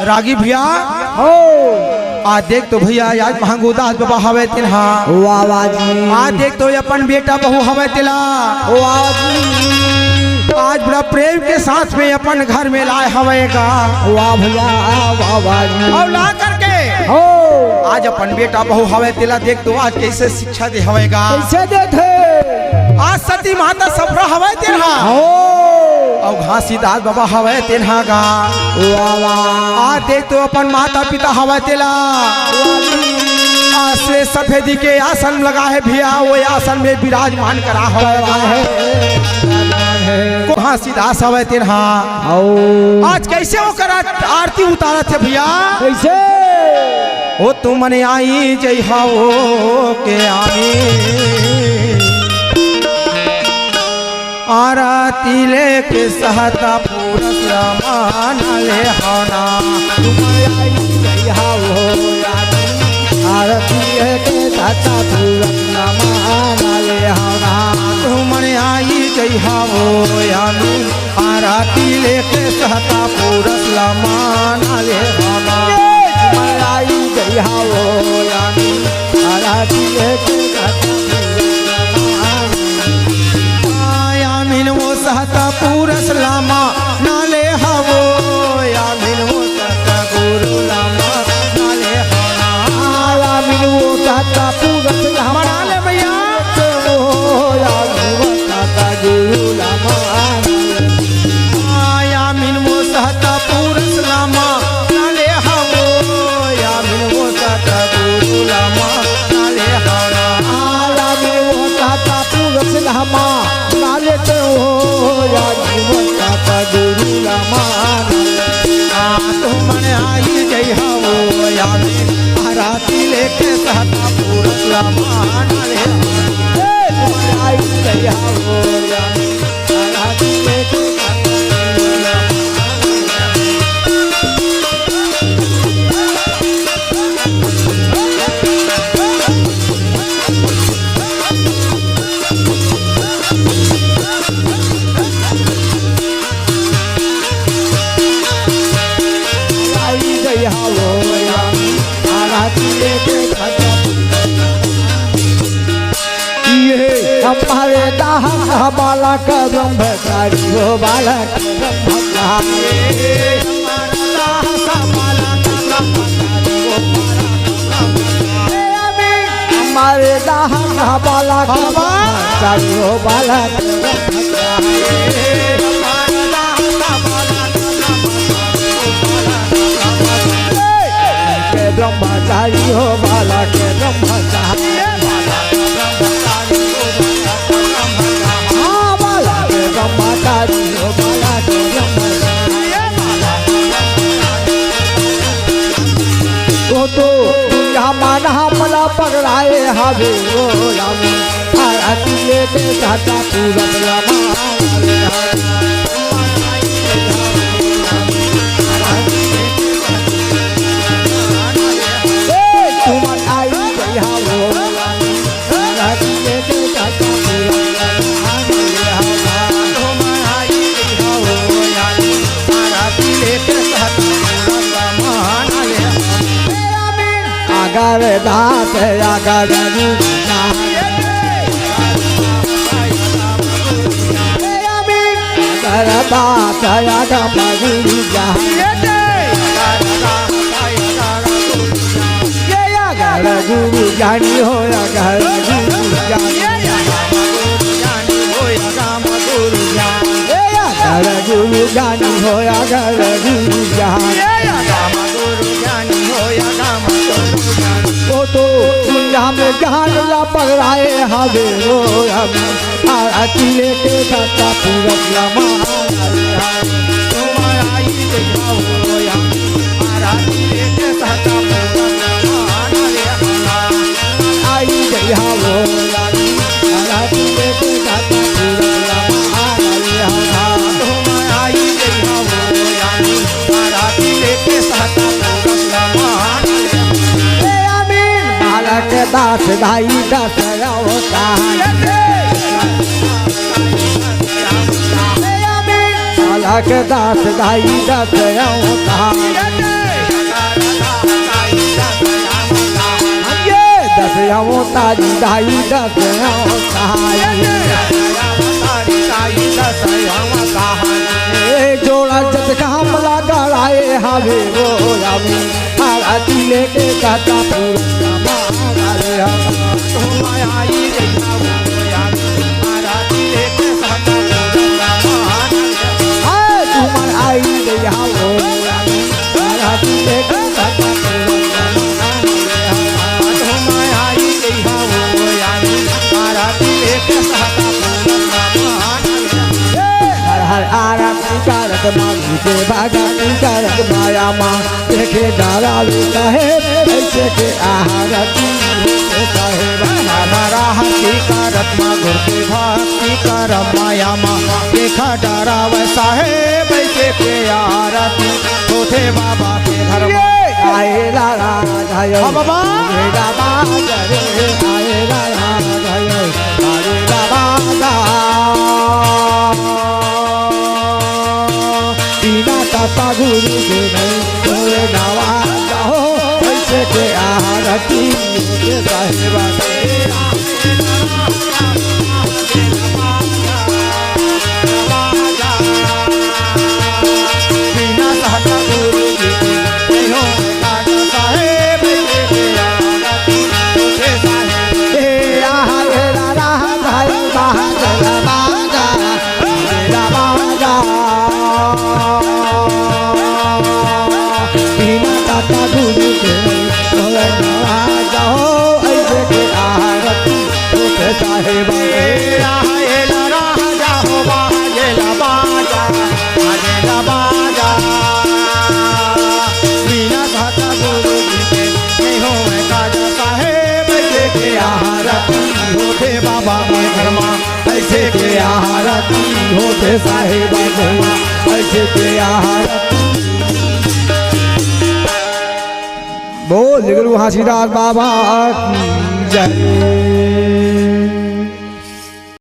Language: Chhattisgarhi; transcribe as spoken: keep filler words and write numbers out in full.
रागी भैया, हो। आज देख तो भैया, आज महंगू दास बाबा हवे तेन हा। वाह, वाह जी। आज देख तो अपन बेटा बहू हवे तेला। वाह जी। आज बड़ा प्रेम के साथ में अपन घर में लाए हवे गा। वाह भैया, वाह, वाह जी। अउ ला करके हो। आज अपन बेटा बहू हवे तेला देख तो आज कइसे शिक्षा दे हवे गा। कइसे देथे? आज सती माता सफरा हवे तेन हा। हो। अउ घासीदास बाबा हवे तेन हा गा। वाह, वाह। आज देख तो अपन माता पिता हवे तेला। वाह जी। आज से सफेदी के आसन लगा हे भैया, वो आसन में विराजमान करा हवे गा। घासीदास हवे तेन हा। हो। आज कइसे ओकर आरती उतारत हे भैया? कइसे? ओ तुमन आई जइहा ओ के आमी। आरती लेके सहता पूरस लमान ले हना। तुमन आई जइहा ओ आमी। आरती लेके सहता पूरस लमान ले हना। तुमन आई जइहा ओ आमी। आरती लेके सहता पूरस लमान ले हना। तुमन आई जइहा ओ आमी। आरती लेके सहता पूरस लमान। आया मिन वो सहता पूरस लमान ले हवो। या मिन वो सहता गुरु लमान ले हना। आया मिन वो सहता पूरस लमान। मना ले भैया। ओ या मिन वो सहता गुरु लमान। आया मिन वो सहता पूरस लमान ले हवो। या मिन वो सहता गुरु लमान ले हना। आया मिन वो सहता पूरस लमान ले ते हो। या मिन वो सहता गुरु लमान। आ तुमन आई जइहा ओ आमी। आरती लेके सहता पूरस लमान ले। ए, तुमन आई जइहा ओ आमी। आरती लेके सहता पूरस लमान ले। आई गई हवो आरती लेके खत्म। ये हमारे दाहन बालक ब्रह्मचारी हो, बालक ब्रह्मचारी। हमारे दाहन बालक ब्रह्मचारी हो, बालक ब्रह्मचारी। के ब्रह्मचारी हो, बालक ब्रह्मचारी। हाँ, बालक ब्रह्मचारी हो, बालक ब्रह्मचारी। वो तो दुनिया मन हमला पकड़ाए हवे ओ राम। आरती लेके सहता पूरस लमान। ए, तुमन आई गई हवो। आरती लेके सहता पूरस लमान। तुमन आई गई हवो। आरती लेके सहता पूरस लमान। अगर दास अगर गुरु जान। अगर दास अगर गुरु जान। ये अगर गुरु ज्ञानी हो, अगर गुरु ज्ञानी। ये अगर गुरु ज्ञानी हो, अगर गुरु ज्ञानी। वो तो दुनिया में ज्ञान ला पकड़ाए हवे ओ हम। आरती लेके सहता पूरस लमान। आरती लेके सहता पूरस लमान। आई गई हवो आरती लेके सहता पूरस लमान। आई गई हवो आरती लेके सहता पूरस लमान। ए आमीन। बालक दास दाई दस अवतार। ए आमीन। बालक दास दाई दस अवतार। ये दस अवतारी दाई, दस अवतारी। एक जोड़ा जतका हमला गड़ाए हवे वो अभी। आरती लेके कहता पूरा हमारा रे हम। हाय, तुम्हार आई गई हो। हर हर आरती करत माँ के भगती करत माया माँ देखे डरावे कहे कैसे के आरती होते कहे। हर हर आरती करत माँ गुरु के भक्ति करत माया माँ देखा डरावे साहेब कैसे के आरती होते बाबा के घर में। आए ला ला ला ला। हाँ बाबा। आए ला ला ला ला। आए ला ला ला। बिना ताता गुरु के नहीं कोई नवाजा हो, ऐसे के आरती के साहेबा के। बिना ताता गुरु के नहीं हो। आरती होथे बाबा के घर मा, ऐसे के आरती होथे साहेब के, ऐसे के आरती। बोल गुरु घासीदास बाबा की जय।